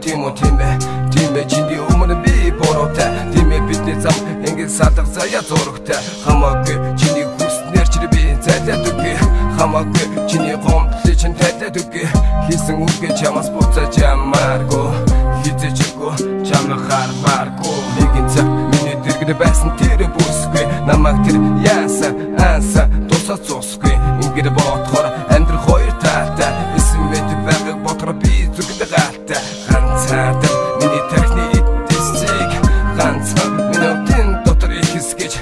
Тийм үү тийм ээ. Тийм ээ чиний өмнө би буруутай. Тийм ээ бидний зам ингэ салга заяа зурагтай. Хамаагүй чиний хүснээр чи би зайлаад үгүй. Хамаагүй чиний гомдлыг чинь тайлаад үгүй. Хийсэн үгээ чамаас буцааж ямааргүй. Хизээч үгүй чамайг хармааргүй. Нэгэн цаг миний дэргэд байсан тэр бүсгүй. Намайг тэр яасан ансан тусаа цусгүй. Ингээд бодохоор амьдрал хоёр талтай. Эсэн мэд байгааг бодохоор би зүрхэнд гаалтай. Ганцаард миний тархины эдсийг ганцхан минутын дотор их хэсгэж.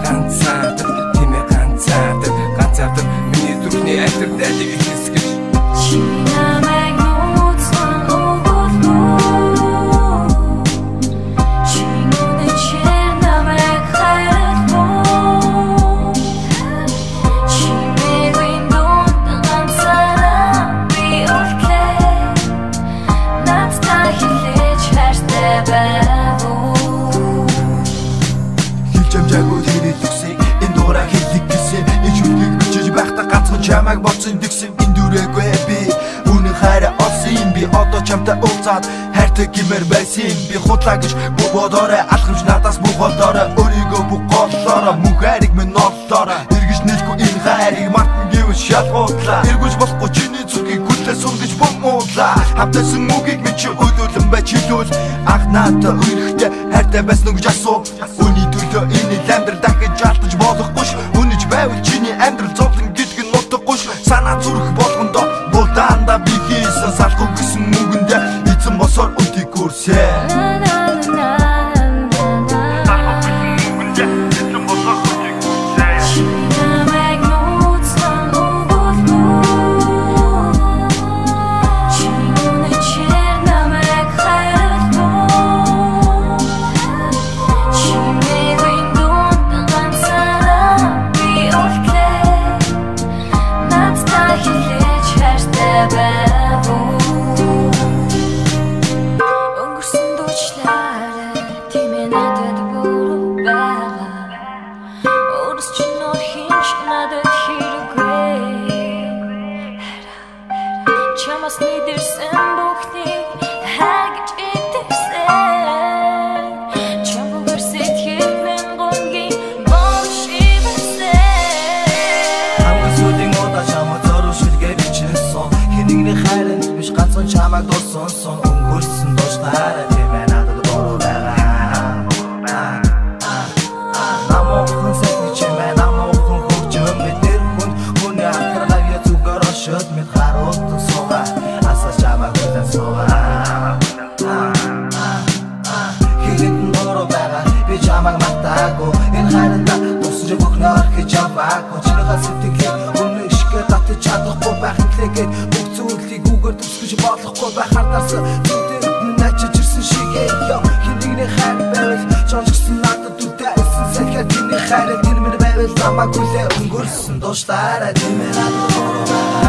Ганцаард тийм ээ ганцаард ганцаард миний зүрхний амьдралыг их хэсгэж. Чи намайг нууцхан өгөлгүй. Чи үнэхээр намайг хайрлахгүй. Чимээгүй дунд ганцаараа би үлдлээ. Надтай хэлээж хайртай байв уу? Хэлж амжаагүй тэрийг төгсөй. Энэ дуурай хэлэх гэсэн. Энэ шүлгийг бичиж байхдаа ганцхан чамайг бодсон тэгсэн. Энэ дүрээгүй би үнэн хайраа олсон юм. Би одоо чамтай уулзаад хайртай гэмээр байсан юм. Би худлаа гэж бүх бодоорой. Алхамж надаас бүх болоорой. Өөрийгөө бүх голлоорой. Мөн хайрыг минь оллоорой. Эргэж нийлэхгүй энэ хайрыг мартан гэвэл шалгуудлаа. Эргүүлж болохгүй чиний зүрхийг хүлээ сун гэж бомуудлаа. Хамтайсан үгийг минь чи өлөөлөн байж хэлүүл. Анх надад үерхтэй хайртай байсан уу гэж асуу. Үүний төлөө энэ амьдрал дахиж алдаж болохгүй ш. Үнэж байвал чиний амьдрал зовлон гэдг нь утгагүй ш. Санаа зүрх болгондоо булдаанда би хийсэн салахгүй гэсэн үгэндээ эзэн босоор өдийг үрсэ. Чи намайг нууцхан өгөлгүй. Чи үнэхээр намайг хайрлахгүй. Чимээгүй дунд ганцаараа би үлдлээ. Надтай хэлээж хайртай байв уу? Өнгөрсөн дуучлаарай, тийм ээ надад буруу байгаа. Өөрөөс чинь өөр хэн ч надад хэрэггүй. Чамаас мэдэрсэн бүхнийг хайр гэж итгэсэн. Чамгүйгээр сэтгэл минь гомгийн болж ивсэн. Хамгийн сүүлийн удаа чамайг зөрүү шилгээ бичсэн. Хэн нэгний хайранд биш ганцхан чамайг дурсансан. Өнгөрсөн дуушлаарай, тийм ээ надад буруу байгаа. Намуухан сайхны чимээ, намуухан хөгжим мэд. Тэр хүнд хүний анхаарал авья зүгээр оршид мэд. Харуултан суугаа, асаа чамайг хүлээн суугаа. Хэрэнд нь буруу байгаа, би чамайг мартаагүй. Энэ хайрандаа тусаж бүхнээ орхиж яваагүй. Чинийхээ сэтгэлийг өмнө ишгээр татаж чадахгүй байх нэлээгээд бүх зүйлийг үгээр төгсгөж болохгүй байхаар дарсан. Зүгтээ нь ачиж ирсэн шигээ яв. Хэн нэгний хайр байвал жонжгсон надад үдэ элсэн салхиар тэрний хайрыг тэр мэр байвал намайг хүлээ. Өнгөрсөн дуушлаарай, тийм ээ надад буруу байгаа.